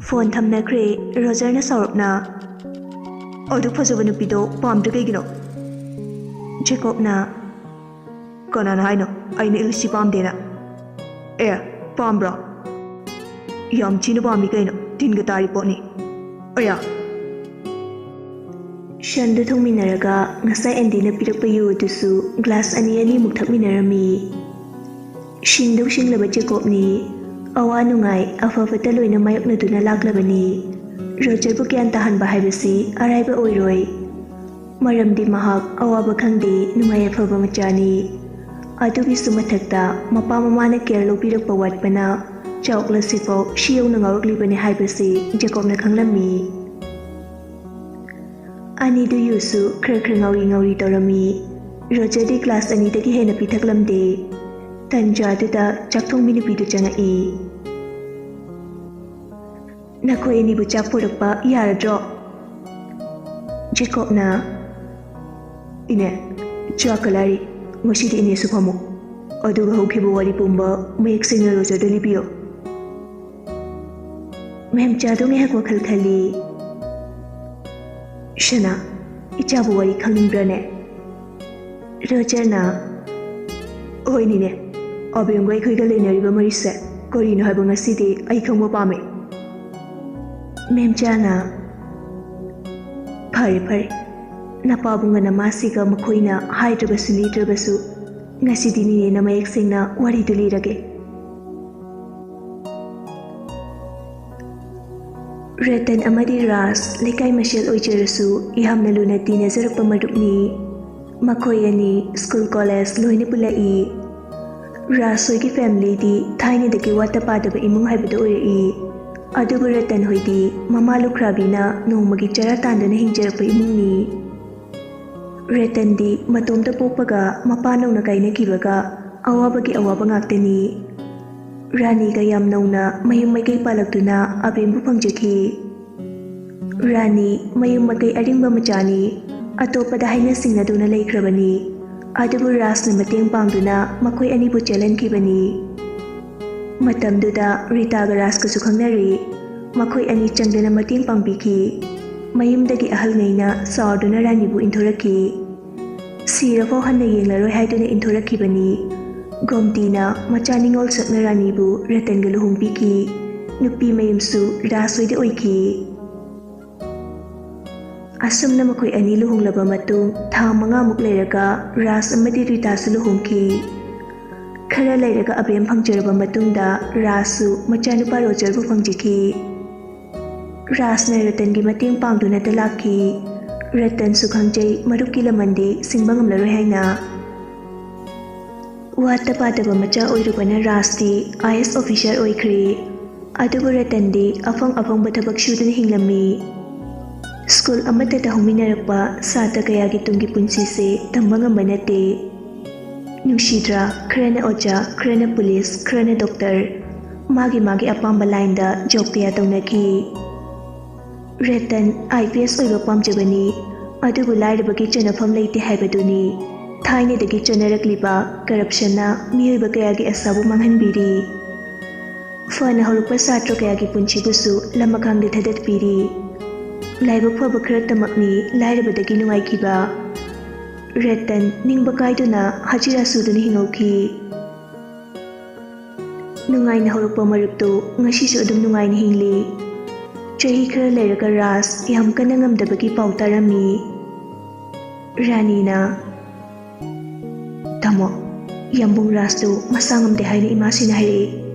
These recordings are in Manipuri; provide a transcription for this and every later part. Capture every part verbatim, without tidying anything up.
ꯐꯣꯟ ꯊꯝꯅꯈ꯭ꯔꯦ꯫ ꯔꯣꯖꯔꯅ ꯁꯥꯎꯔꯞꯅ, "ꯑꯗꯨ ꯐꯖꯕ ꯅꯨꯄꯤꯗꯣ ꯄꯥꯝꯗ꯭ꯔꯤ ꯀꯩꯒꯤꯅꯣ?" ꯖꯦꯀꯣꯕꯅ, "ꯀꯅꯥꯅ ꯍꯥꯏꯅꯣ ꯑꯩꯅ ꯏꯂꯤꯁꯤ ꯄꯥꯝꯗꯦꯅ? ꯑꯦ, ꯄꯥꯝꯕ꯭ꯔꯣ? ꯌꯥꯝ ꯊꯤꯅ ꯄꯥꯝꯃꯤ ꯀꯩꯅꯣ, ꯇꯤꯟꯒ ꯇꯥꯔꯤ ꯄꯣꯠꯅꯤ꯫ ꯑꯌꯥ!" ꯁꯟꯗꯨ ꯊꯣꯡꯃꯤꯟꯅꯔꯒ ꯉꯁꯥꯏ ꯑꯦꯟꯗꯤꯅ ꯄꯤꯔꯛꯄ ꯌꯨ ꯑꯗꯨꯁꯨ ꯒ꯭ꯂꯥꯁ ꯑꯅꯤ ꯑꯅꯤꯃꯨꯛ ꯊꯛꯃꯤꯟꯅꯔꯝꯃꯤ꯫ ꯁꯤꯡꯗꯧ ꯁꯤꯡꯂꯕ ꯖꯦꯀꯣꯕꯅꯤ꯫ ꯑꯋꯥ ꯅꯨꯡꯉꯥꯏ, ꯑꯐ ꯐꯠꯇ ꯂꯣꯏꯅ ꯃꯥꯌꯣꯛꯅꯗꯨꯅ ꯂꯥꯛꯂꯕꯅꯤ꯫ ꯔꯣꯖꯔꯕꯨ ꯒ꯭ꯌꯥꯟ ꯇꯥꯍꯟꯕ ꯍꯥꯏꯕꯁꯤ ꯑꯔꯥꯏꯕ ꯑꯣꯏꯔꯣꯏ꯫ ꯃꯔꯝꯗꯤ ꯃꯍꯥꯛ ꯑꯋꯥꯕ ꯈꯪꯗꯦ, ꯅꯨꯡꯉꯥꯏ ꯌꯥꯏꯐꯕ ꯃꯆꯥꯅꯤ꯫ ꯑꯗꯨꯒꯤꯁꯨ ꯃꯊꯛꯇ ꯃꯄꯥ ꯃꯃꯥꯅ ꯀꯦꯌꯔ ꯂꯧꯕꯤꯔꯛꯄ ꯋꯥꯠꯄꯅ ꯆꯥꯎꯔꯛꯂꯁꯤꯐꯥꯎ ꯁꯤ ꯌꯧꯅ ꯉꯥꯎꯔꯛꯂꯤꯕꯅꯤ ꯍꯥꯏꯕꯁꯤ ꯖꯦꯀꯣꯕꯅ ꯈꯪꯂꯝꯃꯤ꯫ ꯑꯅꯤꯗꯨ ꯌꯨꯁꯨ ꯈꯔ ꯈꯔ ꯉꯥꯎꯔꯤ ꯉꯥꯎꯔꯤ ꯇꯧꯔꯝꯃꯤ꯫ ꯔꯣꯖꯔꯗꯤ ꯒ꯭ꯂꯥꯁ ꯑꯅꯤꯗꯒꯤ ꯍꯦꯟꯅ ꯄꯤꯊꯛꯂꯝꯗꯦ꯫ ꯇꯟꯖꯥꯗꯨꯗ ꯆꯥꯛ ꯊꯣꯡꯕꯤ ꯅꯨꯄꯤꯗꯨ ꯆꯪꯉꯛꯏ꯫ "ꯅꯈꯣꯏ ꯑꯅꯤꯕꯨ ꯆꯥꯛ ꯄꯨꯔꯛꯄ ꯌꯥꯔꯗ꯭ꯔꯣ?" ꯖꯦꯀꯣꯕꯅ, "ꯏꯅꯦ, ꯆꯥꯛꯀ ꯂꯥꯏꯔꯤ, ꯉꯁꯤꯗꯤ ꯏꯅꯦꯁꯨ ꯐꯝꯃꯨ, ꯑꯗꯨꯒ ꯍꯧꯈꯤꯕ ꯋꯥꯔꯤ ꯄꯨꯝꯕ ꯃꯌꯦꯛ ꯁꯦꯡꯅ ꯔꯣꯖꯔꯗ ꯂꯤꯕꯤꯌꯨ꯫" ꯃꯦꯝꯆꯥꯗꯣ ꯉꯥꯏꯍꯥꯛ ꯋꯥꯈꯜ ꯈꯜꯂꯤ꯫ "ꯁꯅꯥ, ꯏꯆꯥꯕꯨ ꯋꯥꯔꯤ ꯈꯪꯅꯤꯡꯕ꯭ꯔꯅꯦ?" ꯔꯣꯖꯔꯅ, "ꯍꯣꯏꯅꯤꯅꯦ, ꯑꯕꯦꯝꯒ ꯑꯩꯈꯣꯏꯒ ꯂꯩꯅꯔꯤꯕ ꯃꯔꯤꯁꯦ ꯀꯔꯤꯅꯣ ꯍꯥꯏꯕ ꯉꯁꯤꯗꯤ ꯑꯩ ꯈꯪꯕ ꯄꯥꯝꯃꯦ꯫" ꯃꯦꯝꯆꯥꯅ, "ꯐꯔꯦ ꯐꯔꯦ, ꯅꯄꯥꯕꯨꯡꯒ ꯅꯃꯥꯁꯤꯒ ꯃꯈꯣꯏꯅ ꯍꯥꯏꯗ꯭ꯔꯕꯁꯨ ꯂꯤꯗ꯭ꯔꯕꯁꯨ ꯉꯁꯤꯗꯤ ꯅꯤꯅꯦꯅ ꯃꯌꯦꯛ ꯁꯦꯡꯅ ꯋꯥꯔꯤꯗꯨ ꯂꯤꯔꯒꯦ꯫" ꯔꯇꯟ ꯑꯃꯗꯤ ꯔꯥꯖ ꯂꯩꯀꯥꯏ ꯃꯁꯦꯜ ꯑꯣꯏꯖꯔꯁꯨ ꯌꯥꯝꯅ ꯂꯨꯅ ꯇꯤꯟꯅꯖꯔꯛꯄ ꯃꯔꯨꯞꯅꯤ꯫ ꯃꯈꯣꯏ ꯑꯅꯤ ꯁ꯭ꯀꯨꯜ ꯀꯣꯂꯦꯖ ꯂꯣꯏꯅ ꯄꯨꯜꯂꯛꯏ꯫ ꯔꯥꯖ ꯍꯣꯏꯒꯤ ꯐꯦꯃꯤꯂꯤꯗꯤ ꯊꯥꯏꯅꯗꯒꯤ ꯋꯥꯠꯇ ꯄꯥꯗꯕ ꯏꯃꯨꯡ ꯍꯥꯏꯕꯗꯨ ꯑꯣꯏꯔꯛꯏ꯫ ꯑꯗꯨꯕꯨ ꯔꯇꯟ ꯍꯣꯏꯗꯤ ꯃꯃꯥ ꯂꯨꯈ꯭ꯔꯥꯕꯤꯅ ꯅꯣꯡꯃꯒꯤ ꯆꯔꯥ ꯇꯥꯟꯗꯨꯅ ꯍꯤꯡꯖꯔꯛꯄ ꯏꯃꯨꯡꯅꯤ꯫ ꯔꯇꯟꯗꯤ ꯃꯇꯣꯝꯇ ꯄꯣꯛꯄꯒ ꯃꯄꯥ ꯅꯧꯅ ꯀꯥꯏꯅꯈꯤꯕꯒ ꯑꯋꯥꯕꯒꯤ ꯑꯋꯥꯕ ꯉꯥꯛꯇꯅꯤ꯫ ꯔꯥꯅꯤꯒ ꯌꯥꯝ ꯅꯧꯅ ꯃꯌꯨꯝ ꯃꯥꯏꯀꯩ ꯄꯥꯜꯂꯛꯇꯨꯅ ꯑꯕꯦꯝꯕꯨ ꯐꯪꯖꯈꯤ꯫ ꯔꯥꯅꯤ ꯃꯌꯨꯝ ꯃꯀꯩ ꯑꯔꯤꯡꯕ ꯃꯆꯥꯅꯤ꯫ ꯑꯇꯣꯞꯄꯗ ꯍꯥꯏꯅ ꯁꯤꯡꯅꯗꯨꯅ ꯂꯩꯈ꯭ꯔꯕꯅꯤ꯫ ꯑꯗꯨꯕꯨ ꯔꯥꯖꯅ ꯃꯇꯦꯡ ꯄꯥꯡꯗꯨꯅ ꯃꯈꯣꯏ ꯑꯅꯤꯕꯨ ꯆꯦꯜꯍꯟꯈꯤꯕꯅꯤ꯫ ꯃꯇꯝꯗꯨꯗ ꯔꯤꯇꯥꯒ ꯔꯥꯖꯀꯁꯨ ꯈꯪꯅꯔꯤ꯫ ꯃꯈꯣꯏ ꯑꯅꯤ ꯆꯪꯗꯅ ꯃꯇꯦꯡ ꯄꯥꯡꯕꯤꯈꯤ꯫ ꯃꯌꯨꯝꯗꯒꯤ ꯑꯍꯜꯉꯩꯅ ꯁꯥꯎꯗꯨꯅ ꯔꯥꯅꯤꯕꯨ ꯏꯟꯊꯣꯔꯛꯈꯤ꯫ ꯁꯤꯔꯐꯥꯎ ꯍꯟꯅ ꯌꯦꯡꯂꯔꯣꯏ ꯍꯥꯏꯗꯨꯅ ꯏꯟꯊꯣꯔꯛꯈꯤꯕꯅꯤ꯫ ꯒꯣꯝꯇꯤꯅ ꯃꯆꯥ ꯅꯤꯉꯣꯜ ꯁꯛꯅ ꯔꯥꯅꯤꯕꯨ ꯔꯇꯟꯒ ꯂꯨꯍꯣꯡꯕꯤꯈꯤ꯫ ꯅꯨꯄꯤ ꯃꯌꯨꯝꯁꯨ ꯔꯥꯖ ꯍꯣꯏꯗ ꯑꯣꯏꯈꯤ꯫ ꯑꯁꯨꯝꯅ ꯃꯈꯣꯏ ꯑꯅꯤ ꯂꯨꯍꯣꯡꯂꯕ ꯃꯇꯨꯡ ꯊꯥ ꯃꯉꯥꯃꯨꯛ ꯂꯩꯔꯒ ꯔꯥꯖ ꯑꯃꯗꯤ ꯔꯤꯇꯥꯁꯨ ꯂꯨꯍꯣꯡꯈꯤ꯫ ꯈꯔ ꯂꯩꯔꯒ ꯑꯕꯦꯝ ꯐꯪꯖꯔꯕ ꯃꯇꯨꯡꯗ ꯔꯥꯖꯁꯨ ꯃꯆꯥꯅꯨꯄꯥ ꯔꯣꯖꯔꯕꯨ ꯐꯪꯖꯈꯤ꯫ ꯔꯥꯖꯅ ꯔꯇꯟꯒꯤ ꯃꯇꯦꯡ ꯄꯥꯡꯗꯨꯅꯇ ꯂꯥꯛꯈꯤ꯫ ꯔꯇꯟꯁꯨ ꯈꯪꯖꯩ ꯃꯔꯨꯞꯀꯤ ꯂꯃꯟꯗꯤ ꯁꯤꯡꯕ ꯉꯝꯂꯔꯣꯏ ꯍꯥꯏꯅ꯫ ꯋꯥꯠꯇ ꯄꯥꯗꯕ ꯃꯆꯥ ꯑꯣꯏꯔꯨꯕꯅ ꯔꯥꯖꯇꯤ IAS officer ꯑꯣꯏꯈ꯭ꯔꯦ꯫ ꯑꯗꯨꯕꯨ ꯔꯇꯟꯗꯤ ꯑꯐꯪ ꯑꯐꯪꯕ ꯊꯕꯛ ꯁꯨꯗꯨꯅ ꯍꯤꯡꯂꯝꯃꯤ꯫ ꯁ꯭ꯀꯨꯜ ꯑꯃꯠꯇꯗ ꯍꯧꯃꯤꯟꯅꯔꯛꯄ ꯁꯥꯇ꯭ꯔ ꯀꯌꯥꯒꯤ ꯇꯨꯡꯒꯤ ꯄꯨꯟꯁꯤꯁꯦ ꯇꯝꯕ ꯉꯝꯕ ꯅꯠꯇꯦ꯫ ꯅꯨꯡꯁꯤꯗ꯭ꯔꯥ? ꯈꯔꯅ ꯑꯣꯖꯥ, ꯈꯔꯅ ꯄꯨꯂꯤꯁ, ꯈꯔꯅ ꯗꯣꯛꯇꯔ꯫ ꯃꯥꯒꯤ ꯃꯥꯒꯤ ꯑꯄꯥꯝꯕ line ꯗ job ꯀꯌꯥ ꯇꯧꯅꯈꯤ꯫ ꯔꯇꯟ IPS ꯑꯣꯏꯕ ꯄꯥꯝꯖꯕꯅꯤ, ꯑꯗꯨꯕꯨ ꯂꯥꯏꯔꯕꯒꯤ ꯆꯟꯅꯐꯝ ꯂꯩꯇꯦ ꯍꯥꯏꯕꯗꯨꯅꯤ꯫ ꯊꯥꯏꯅꯗꯒꯤ ꯆꯠꯅꯔꯛꯂꯤꯕ corruption ꯅ ꯃꯤꯑꯣꯏꯕ ꯀꯌꯥꯒꯤ ꯑꯁꯥꯕꯨ ꯃꯥꯡꯍꯟꯕꯤꯔꯤ꯫ ꯐꯅ ꯍꯧꯔꯛꯄ ꯁꯥꯇ꯭ꯔ ꯀꯌꯥꯒꯤ ꯄꯨꯟꯁꯤꯕꯨꯁꯨ ꯂꯃꯈꯥꯡꯗ ꯊꯗꯠꯄꯤꯔꯤ꯫ ꯂꯥꯏꯕꯛ ꯐꯕ ꯈꯔꯇꯃꯛꯅꯤ ꯂꯥꯏꯔꯕꯗꯒꯤ ꯅꯨꯡꯉꯥꯏꯈꯤꯕ꯫ ꯔꯇꯟ ꯅꯤꯡꯕ ꯀꯥꯏꯗꯨꯅ ꯍꯖꯤꯔꯥ ꯁꯨꯗꯨꯅ ꯍꯤꯡꯍꯧꯈꯤ꯫ ꯅꯨꯡꯉꯥꯏꯅ ꯍꯧꯔꯛꯄ ꯃꯔꯨꯞꯇꯨ ꯉꯁꯤꯁꯨ ꯑꯗꯨꯝ ꯅꯨꯡꯉꯥꯏꯅ ꯍꯤꯡꯂꯤ꯫ ꯆꯍꯤ ꯈꯔ ꯂꯩꯔꯒ ꯔꯥꯖ ꯌꯥꯝ ꯀꯟꯅ ꯉꯝꯗꯕꯒꯤ ꯄꯥꯎ ꯇꯥꯔꯝꯃꯤ꯫ ꯔꯥꯅꯤꯅ, "ꯇꯥꯃꯣ, ꯌꯥꯝꯕꯨꯡ ꯔꯥꯖꯇꯨ ꯃꯁꯥ ꯉꯝꯗꯦ ꯍꯥꯏꯅ ꯏꯃꯥꯁꯤꯅ ꯍꯥꯏꯔꯛꯏ꯫"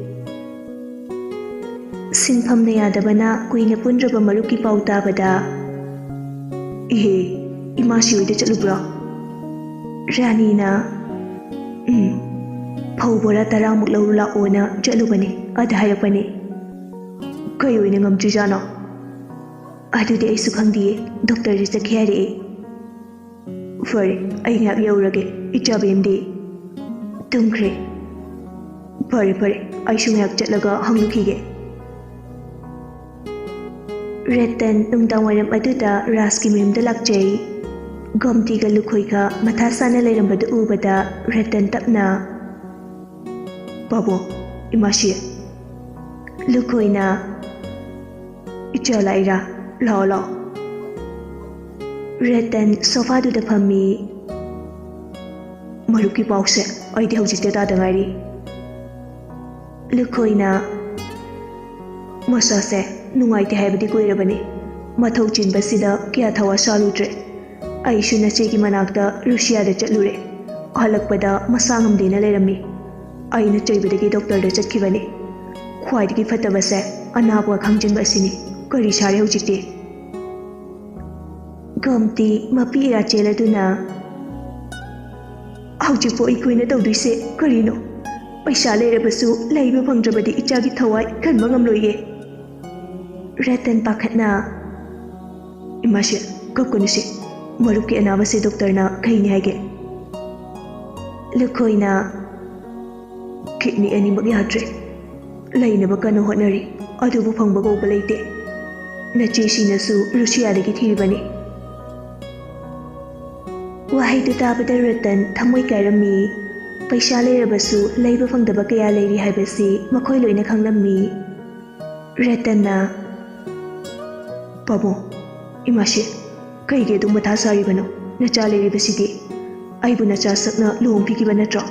ꯁꯤꯟꯐꯝꯅ ꯌꯥꯗꯕꯅ ꯀꯨꯏꯅ ꯄꯨꯟꯗ꯭ꯔꯕ ꯃꯔꯨꯞꯀꯤ ꯄꯥꯎ ꯇꯥꯕꯗ, "ꯏꯍꯦ, ꯏꯃꯥꯁꯤ ꯍꯣꯏꯗ ꯆꯠꯂꯨꯕ꯭ꯔꯣ?" ꯔꯥꯅꯤꯅ, "ꯎꯝ, ꯐꯧ ꯕꯣꯔꯥ ꯇꯔꯥꯃꯨꯛ ꯂꯧꯔꯨ ꯂꯥꯛꯑꯣꯅ ꯆꯠꯂꯨꯕꯅꯦ, ꯑꯗ ꯍꯥꯏꯔꯛꯄꯅꯦ꯫" "ꯀꯩ ꯑꯣꯏꯅ ꯉꯝꯗ꯭ꯔꯤꯖꯥꯠꯅꯣ?" "ꯑꯗꯨꯗꯤ ꯑꯩꯁꯨ ꯈꯪꯗꯤꯌꯦ, ꯗꯣꯛꯇꯔꯗ ꯆꯠꯈꯤ ꯍꯥꯏꯔꯛꯑꯦ꯫" "ꯐꯔꯦ, ꯑꯩ ꯉꯥꯏꯍꯥꯛ ꯌꯧꯔꯒꯦ, ꯏꯆꯥ ꯕꯦꯝꯗꯤ?" "ꯇꯨꯝꯈ꯭ꯔꯦ꯫" "ꯐꯔꯦ ꯐꯔꯦ, ꯑꯩꯁꯨ ꯉꯥꯏꯍꯥꯛ ꯆꯠꯂꯒ ꯍꯪꯂꯨꯈꯤꯒꯦ꯫" ꯔꯇꯟ ꯅꯨꯡꯗꯥꯡꯋꯥꯏꯔꯝ ꯑꯗꯨꯗ ꯔꯥꯖꯀꯤ ꯃꯌꯨꯝꯗ ꯂꯥꯛꯆꯩ꯫ ꯒꯣꯝꯇꯤꯒ ꯂꯨꯈꯣꯏꯒ ꯃꯊꯥ ꯁꯥꯅ ꯂꯩꯔꯝꯕꯗꯨ ꯎꯕꯗ ꯔꯇꯟ ꯇꯞꯅ, "ꯄꯥꯕꯨꯡ, ꯏꯃꯥꯁꯤ?" ꯂꯨꯈꯣꯏꯅ, ꯏꯆꯥ ꯂꯥꯛꯏꯔꯥ? ꯂꯥꯛꯑꯣ, ꯂꯥꯛꯑꯣ꯫ ꯔꯇꯟ ꯁꯣꯐꯥꯗꯨꯗ ꯐꯝꯃꯤ꯫ ꯃꯔꯨꯞꯀꯤ ꯄꯥꯎꯁꯦ ꯑꯩꯗꯤ ꯍꯧꯖꯤꯛꯇ ꯇꯥꯗ ꯉꯥꯏꯔꯤ꯫ ꯂꯨꯈꯣꯏꯅ, "ꯃꯁꯥꯁꯦ ꯅꯨꯡꯉꯥꯏꯇꯦ ꯍꯥꯏꯕꯗꯤ ꯀꯨꯏꯔꯕꯅꯤ꯫ ꯃꯊꯧ ꯆꯤꯟꯕꯁꯤꯗ ꯀꯌꯥ ꯊꯋꯥ ꯁꯥꯂꯨꯗ꯭ꯔꯦ꯫ ꯑꯩꯁꯨ ꯅꯆꯦꯒꯤ ꯃꯅꯥꯛꯇ ꯔꯨꯁꯤꯌꯥꯗ ꯆꯠꯂꯨꯔꯦ꯫ ꯍꯜꯂꯛꯄꯗ ꯃꯁꯥ ꯉꯝꯗꯦꯅ ꯂꯩꯔꯝꯃꯤ꯫ ꯑꯩꯅ ꯆꯩꯕꯗꯒꯤ ꯗꯣꯛꯇꯔꯗ ꯆꯠꯈꯤꯕꯅꯤ꯫ ꯈ꯭ꯋꯥꯏꯗꯒꯤ ꯐꯠꯇꯕꯁꯦ ꯑꯅꯥꯕ ꯈꯪꯖꯤꯟꯕ ꯑꯁꯤꯅꯤ꯫ ꯀꯔꯤ ꯁꯥꯔꯦ ꯍꯧꯖꯤꯛꯇꯤ?" ꯒꯣꯝꯇꯤ ꯃꯄꯤ ꯏꯔꯥ ꯆꯦꯜꯂꯗꯨꯅ, "ꯍꯧꯖꯤꯛꯄꯨ ꯑꯩꯈꯣꯏꯅ ꯇꯧꯗꯣꯏꯁꯦ ꯀꯔꯤꯅꯣ? ꯄꯩꯁꯥ ꯂꯩꯔꯕꯁꯨ ꯂꯩꯕ ꯐꯪꯗ꯭ꯔꯕꯗꯤ ꯏꯆꯥꯒꯤ ꯊꯋꯥꯏ ꯀꯟꯕ ꯉꯝꯂꯣꯏꯌꯦ꯫" ꯔꯇꯟ ꯄꯥꯈꯠꯅ, "ꯏꯃꯥꯁꯦ, ꯀꯞꯀꯅꯨꯁꯦ꯫ ꯃꯔꯨꯞꯀꯤ ꯑꯅꯥꯕꯁꯦ ꯗꯣꯛꯇꯔꯅ ꯀꯩꯅꯤ ꯍꯥꯏꯒꯦ?" ꯂꯨꯈꯣꯏꯅ, "ꯀꯤꯗꯅꯤ ꯑꯅꯤꯃꯛ ꯌꯥꯗ꯭ꯔꯦ꯫ ꯂꯩꯅꯕ ꯀꯟꯅ ꯍꯣꯠꯅꯔꯤ, ꯑꯗꯨꯕꯨ ꯐꯪꯕ ꯀꯧꯕ ꯂꯩꯇꯦ꯫ ꯅꯆꯦ ꯁꯤꯅꯁꯨ ꯔꯨꯁꯤꯌꯥꯗꯒꯤ ꯊꯤꯔꯤꯕꯅꯤ꯫" ꯋꯥꯍꯩꯗꯨ ꯇꯥꯕꯗ ꯔꯇꯟ ꯊꯃꯣꯏ ꯀꯥꯏꯔꯝꯃꯤ꯫ ꯄꯩꯁꯥ ꯂꯩꯔꯕꯁꯨ ꯂꯩꯕ ꯐꯪꯗꯕ ꯀꯌꯥ ꯂꯩꯔꯤ ꯍꯥꯏꯕꯁꯤ ꯃꯈꯣꯏ ꯂꯣꯏꯅ ꯈꯪꯂꯝꯃꯤ꯫ ꯔꯇꯟꯅ, "ꯄꯥꯕꯨꯡ, ꯏꯃꯥꯁꯤ, ꯀꯩꯒꯤ ꯑꯗꯨꯛ ꯃꯊꯥ ꯁꯥꯔꯤꯕꯅꯣ? ꯅꯆꯥ ꯂꯩꯔꯤꯕꯁꯤꯗꯤ꯫ ꯑꯩꯕꯨ ꯅꯆꯥ ꯁꯛꯅ ꯂꯨꯍꯣꯡꯕꯤꯈꯤꯕ ꯅꯠꯇ꯭ꯔꯣ?"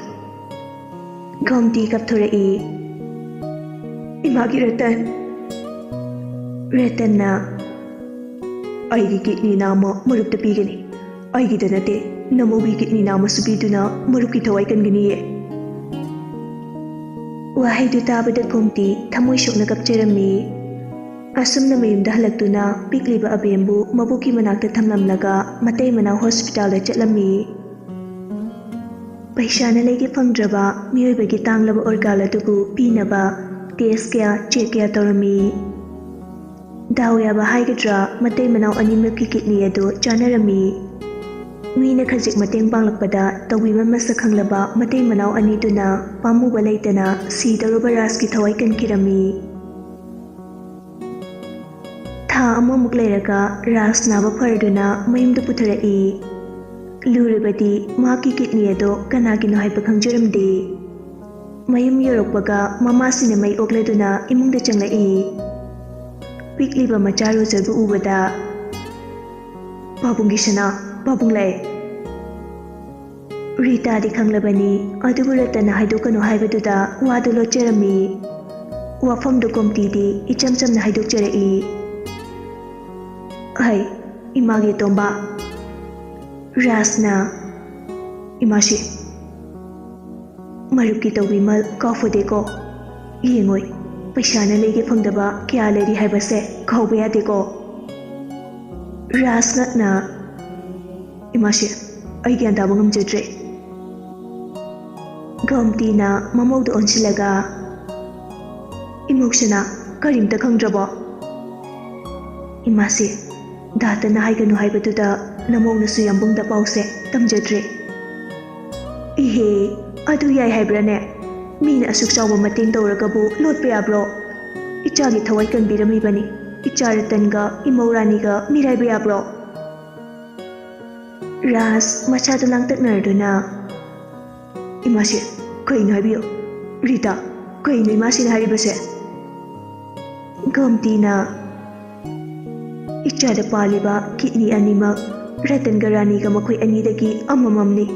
ꯒꯣꯝꯇꯤ ꯀꯞꯊꯣꯔꯛꯏ꯫ "ꯏꯃꯥꯒꯤ ꯔꯇꯟ꯫" ꯔꯇꯟꯅ, "ꯑꯩꯒꯤ ꯀꯤꯗꯅꯤ ꯅꯥꯝꯃ ꯃꯔꯨꯞꯇ ꯄꯤꯒꯅꯤ꯫ ꯑꯩꯒꯤꯗ ꯅꯠꯇꯦ, ꯅꯃꯧꯒꯤ ꯀꯤꯗꯅꯤ ꯅꯥꯝꯃꯁꯨ ꯄꯤꯗꯨꯅ ꯃꯔꯨꯞꯀꯤ ꯊꯋꯥꯏ ꯀꯟꯒꯅꯤꯌꯦ꯫" ꯋꯥꯍꯩꯗꯨ ꯇꯥꯕꯗ ꯒꯣꯝꯇꯤ ꯊꯃꯣꯏ ꯁꯣꯛꯅ ꯀꯞꯆꯔꯝꯃꯤ꯫ ꯑꯁꯨꯝꯅ ꯃꯌꯨꯝꯗ ꯍꯜꯂꯛꯇꯨꯅ ꯄꯤꯛꯂꯤꯕ ꯑꯕꯦꯝꯕꯨ ꯃꯕꯣꯛꯀꯤ ꯃꯅꯥꯛꯇ ꯊꯝꯂꯝꯂꯒ ꯃꯇꯩ ꯃꯅꯥꯎ ꯍꯣꯁꯄꯤꯇꯥꯜꯗ ꯆꯠꯂꯝꯃꯤ꯫ ꯄꯩꯁꯥꯅ ꯂꯩꯒꯦ ꯐꯪꯗ꯭ꯔꯕ ꯃꯤꯑꯣꯏꯕꯒꯤ ꯇꯥꯡꯂꯕ ꯑꯣꯔꯒꯥꯟ ꯑꯗꯨꯕꯨ ꯄꯤꯅꯕ ꯇꯦꯁ ꯀꯌꯥ, ꯆꯦꯛ ꯀꯌꯥ ꯇꯧꯔꯝꯃꯤ꯫ ꯗꯥꯎ ꯌꯥꯕ ꯍꯥꯏꯒꯗ꯭ꯔꯥ, ꯃꯇꯩ ꯃꯅꯥꯎ ꯑꯅꯤꯃꯛꯀꯤ ꯀꯤꯗꯅꯤ ꯑꯗꯨ ꯆꯥꯟꯅꯔꯝꯃꯤ꯫ ꯃꯤꯅ ꯈꯖꯤꯛ ꯃꯇꯦꯡ ꯄꯥꯡꯂꯛꯄꯗ ꯇꯧꯕꯤꯃꯜ ꯃꯁꯛ ꯈꯪꯂꯕ ꯃꯇꯩ ꯃꯅꯥꯎ ꯑꯅꯤꯗꯨꯅ ꯄꯥꯝꯃꯨꯕ ꯂꯩꯇꯅ ꯁꯤꯗꯧꯔꯕ ꯔꯥꯖꯀꯤ ꯊꯋꯥꯏ ꯀꯟꯈꯤꯔꯝꯃꯤ꯫ ꯊꯥ ꯑꯃꯃꯨꯛ ꯂꯩꯔꯒ ꯔꯥꯖ ꯅꯥꯕ ꯐꯔꯗꯨꯅ ꯃꯌꯨꯝꯗ ꯄꯨꯊꯔꯛꯏ꯫ ꯂꯨꯔꯤꯕꯗꯤ ꯃꯍꯥꯛꯀꯤ ꯀꯤꯗꯅꯤ ꯑꯗꯣ ꯀꯅꯥꯒꯤꯅꯣ ꯍꯥꯏꯕ ꯈꯪꯖꯔꯝꯗꯦ꯫ ꯃꯌꯨꯝ ꯌꯧꯔꯛꯄꯒ ꯃꯃꯥꯁꯤꯅ ꯃꯩ ꯑꯣꯛꯂꯗꯨꯅ ꯏꯃꯨꯡꯗ ꯆꯪꯂꯛꯏ꯫ ꯄꯤꯛꯂꯤꯕ ꯃꯆꯥ ꯔꯣꯖꯔꯕꯨ ꯎꯕꯗ, "ꯄꯥꯕꯨꯡꯒꯤ ꯁꯅꯥ, ꯄꯥꯕꯨꯡ ꯂꯥꯛꯑꯦ!" ꯔꯤꯇꯥꯗꯤ ꯈꯪꯂꯕꯅꯤ, ꯑꯗꯨꯕꯨ ꯔꯇꯟꯅ ꯍꯥꯏꯗꯣꯛꯀꯅꯨ ꯍꯥꯏꯕꯗꯨꯗ ꯋꯥꯗꯨ ꯂꯣꯠꯆꯔꯝꯃꯤ꯫ ꯋꯥꯐꯝꯗꯨ ꯒꯣꯝꯇꯤꯗꯤ ꯏꯆꯝ ꯆꯝꯅ ꯍꯥꯏꯗꯣꯛꯆꯔꯛꯏ꯫ "ꯍꯩ, ꯏꯃꯥꯒꯤ ꯑꯇꯣꯝꯕ, ꯔꯥꯖꯅ, ꯏꯃꯥꯁꯤ, ꯃꯔꯨꯞꯀꯤ ꯇꯧꯕꯤꯃꯜ ꯀꯥꯎꯐꯗꯦꯀꯣ꯫ ꯌꯦꯡꯉꯣꯏ, ꯄꯩꯁꯥꯅ ꯂꯩꯒꯦ ꯐꯪꯗꯕ ꯀꯌꯥ ꯂꯩꯔꯤ ꯍꯥꯏꯕꯁꯦ ꯀꯥꯎꯕ ꯌꯥꯗꯦꯀꯣ꯫" ꯔꯥꯖꯅ, "ꯏꯃꯥꯁꯤ, ꯑꯩ ꯒ꯭ꯌꯥꯟ ꯇꯥꯕ ꯉꯝꯖꯗ꯭ꯔꯦ꯫" ꯒꯣꯝꯇꯤꯅ ꯃꯃꯧꯗ ꯑꯣꯟꯁꯤꯜꯂꯒ, "ꯏꯃꯧꯁꯤꯅ ꯀꯔꯤꯝꯇ ꯈꯪꯗ꯭ꯔꯕꯣ?" "ꯏꯃꯥꯁꯤ, ꯗꯥꯇꯅ ꯍꯥꯏꯒꯅꯨ ꯍꯥꯏꯕꯗꯨꯗ ꯅꯃꯧꯅꯁꯨ ꯌꯥꯝꯕꯨꯡꯗ ꯄꯥꯎꯁꯦ ꯇꯝꯖꯗ꯭ꯔꯦ꯫" "ꯏꯍꯦ, ꯑꯗꯨ ꯌꯥꯏ ꯍꯥꯏꯕ꯭ꯔꯥꯅꯦ? ꯃꯤꯅ ꯑꯁꯨꯛ ꯆꯥꯎꯕ ꯃꯇꯦꯡ ꯇꯧꯔꯒꯕꯨ ꯂꯣꯠꯄ ꯌꯥꯕ꯭ꯔꯣ? ꯏꯆꯥꯒꯤ ꯊꯋꯥꯏ ꯀꯟꯕꯤꯔꯝꯃꯤꯕꯅꯤ꯫ ꯏꯆꯥ ꯔꯇꯟꯒ ꯏꯃꯧ ꯔꯥꯅꯤꯒ ꯃꯤꯔꯥꯏꯕ ꯌꯥꯕ꯭ꯔꯣ?" ꯔꯥꯖ ꯃꯁꯥꯗꯨ ꯂꯥꯡꯇꯛꯅꯔꯗꯨꯅ, "ꯏꯃꯥꯁꯤ, ꯀꯩꯅꯣ ꯍꯥꯏꯕꯤꯌꯨ? ꯔꯤꯇꯥ, ꯀꯩꯅꯣ ꯏꯃꯥꯁꯤꯅ ꯍꯥꯏꯔꯤꯕꯁꯦ?" ꯒꯣꯝꯇꯤꯅ, "ꯏꯆꯥꯗ ꯄꯥꯜꯂꯤꯕ ꯀꯤꯠꯅꯤ ꯑꯅꯤꯃꯛ ꯔꯇꯟꯒ ꯔꯥꯅꯤꯒ ꯃꯈꯣꯏ ꯑꯅꯤꯗꯒꯤ ꯑꯃꯃꯝꯅꯤ꯫"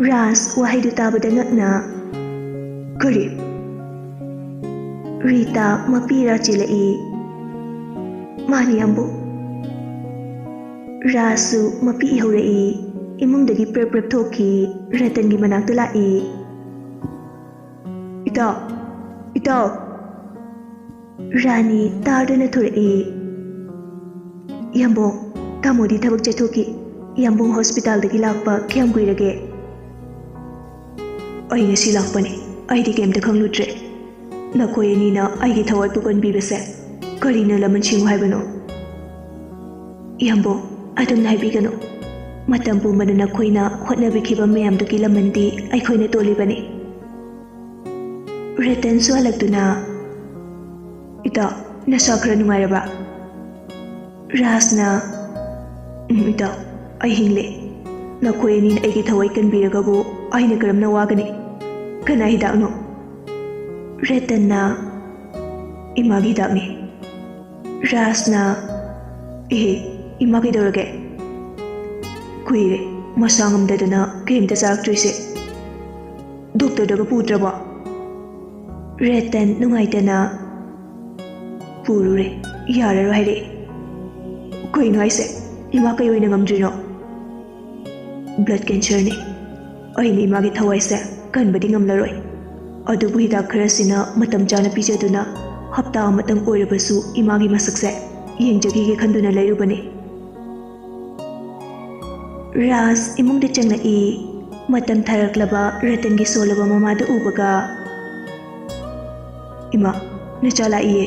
ꯔꯥꯖ ꯋꯥꯍꯩꯗꯨ ꯇꯥꯕꯗ ꯉꯛꯅ, "ꯀꯔꯤ?" ꯔꯤꯇꯥ ꯃꯄꯤ ꯏꯔꯥ ꯆꯦꯜꯂꯛꯏ꯫ "ꯃꯥꯅꯤ, ꯌꯥꯝꯕꯨꯡ꯫" ꯔꯥꯖꯁꯨ ꯃꯄꯤ ꯏꯍꯧꯔꯛꯏ꯫ ꯏꯃꯨꯡꯗꯒꯤ ꯄ꯭ꯔꯞ ꯄ꯭ꯔꯞ ꯊꯣꯛꯈꯤ꯫ ꯔꯇꯟꯒꯤ ꯃꯅꯥꯛꯇ ꯂꯥꯛꯏ꯫ "ꯏꯇꯥꯎ! ꯏꯇꯥꯎ!" ꯔꯥꯅꯤ ꯇꯥꯗꯨꯅ ꯊꯣꯔꯛꯏ꯫ "ꯌꯥꯝꯕꯨꯡ, ꯇꯥꯃꯣꯗꯤ ꯊꯕꯛ ꯆꯠꯊꯣꯛꯈꯤ꯫ ꯌꯥꯝꯕꯨꯡ ꯍꯣꯁꯄꯤꯇꯥꯜꯗꯒꯤ ꯂꯥꯛꯄ ꯀꯌꯥꯝ ꯀꯨꯏꯔꯒꯦ?" "ꯑꯩ ꯉꯁꯤ ꯂꯥꯛꯄꯅꯤ꯫ ꯑꯩꯗꯤ ꯀꯩꯝꯇ ꯈꯪꯂꯨꯗ꯭ꯔꯦ꯫ ꯅꯈꯣꯏ ꯑꯅꯤꯅ ꯑꯩꯒꯤ ꯊꯋꯥꯏ ꯄꯨꯀꯟꯕꯤꯕꯁꯦ ꯀꯔꯤꯅ ꯂꯃꯟ ꯁꯤꯡꯉꯨ ꯍꯥꯏꯕꯅꯣ?" "ꯌꯥꯝꯕꯨꯡ, ꯑꯗꯨꯝꯅ ꯍꯥꯏꯕꯤꯒꯅꯨ꯫ ꯃꯇꯝ ꯄꯨꯝꯕꯗ ꯅꯈꯣꯏꯅ ꯍꯣꯠꯅꯕꯤꯈꯤꯕ ꯃꯌꯥꯝꯗꯨꯒꯤ ꯂꯃꯟꯗꯤ ꯑꯩꯈꯣꯏꯅ ꯇꯣꯜꯂꯤꯕꯅꯤ꯫" ꯔꯇꯟꯁꯨ ꯍꯜꯂꯛꯇꯨꯅ, "ꯏꯇꯥ, ꯅꯁꯥ ꯈꯔ ꯅꯨꯡꯉꯥꯏꯔꯕ?" ꯔꯥꯖꯅ, "ꯎꯝ, ꯏꯇꯥ, ꯑꯩ ꯍꯤꯡꯂꯦ꯫ ꯅꯈꯣꯏ ꯑꯅꯤꯅ ꯑꯩꯒꯤ ꯊꯋꯥꯏ ꯀꯟꯕꯤꯔꯒꯕꯨ ꯑꯩꯅ ꯀꯔꯝꯅ ꯋꯥꯒꯅꯤ? ꯀꯅꯥ ꯍꯤꯗꯥꯛꯅꯣ?" ꯔꯇꯟꯅ, ꯏꯃꯥꯒꯤ ꯍꯤꯗꯥꯛꯅꯤ꯫ ꯔꯥꯖꯅ, "ꯏꯍꯦ, ꯏꯃꯥ ꯀꯩꯗꯧꯔꯒꯦ? ꯀꯨꯏꯔꯦ ꯃꯁꯥ ꯉꯝꯗꯗꯅ ꯀꯔꯤꯝꯇ ꯆꯥꯔꯛꯇ꯭ꯔꯤꯁꯦ꯫ ꯗꯣꯛꯇꯔꯗꯒ ꯄꯨꯗ꯭ꯔꯕꯣ?" ꯔꯇꯟ ꯅꯨꯡꯉꯥꯏꯇꯅ, "ꯄꯨꯔꯨꯔꯦ, ꯌꯥꯔꯔꯣꯏ ꯍꯥꯏꯔꯛꯑꯦ꯫" "ꯀꯩꯅꯣ ꯍꯥꯏꯁꯦ? ꯏꯃꯥ ꯀꯩ ꯑꯣꯏꯅ ꯉꯝꯗ꯭ꯔꯤꯅꯣ?" "ꯕ꯭ꯂꯗ ꯀꯦꯟꯁꯔꯅꯤ꯫ ꯑꯩꯅ ꯏꯃꯥꯒꯤ ꯊꯋꯥꯏꯁꯦ ꯀꯟꯕꯗꯤ ꯉꯝꯂꯔꯣꯏ꯫ ꯑꯗꯨꯕꯨ ꯍꯤꯗꯥꯛ ꯈꯔꯁꯤꯅ ꯃꯇꯝ ꯆꯥꯅ ꯄꯤꯖꯗꯨꯅ ꯍꯞꯇꯥ ꯑꯃꯇꯪ ꯑꯣꯏꯔꯕꯁꯨ ꯏꯃꯥꯒꯤ ꯃꯁꯛꯁꯦ ꯌꯦꯡꯖꯈꯤꯒꯦ ꯈꯟꯗꯨꯅ ꯂꯩꯔꯨꯕꯅꯤ꯫" ꯔꯥꯖ ꯏꯃꯨꯡꯗ ꯆꯪꯂꯛꯏ꯫ ꯃꯇꯝ ꯊꯥꯔꯛꯂꯕ ꯔꯇꯟꯒꯤ ꯁꯣꯜꯂꯕ ꯃꯃꯥꯗꯨ ꯎꯕꯒ, "ꯏꯃꯥ, ꯅꯆꯥ ꯂꯥꯛꯏꯌꯦ꯫"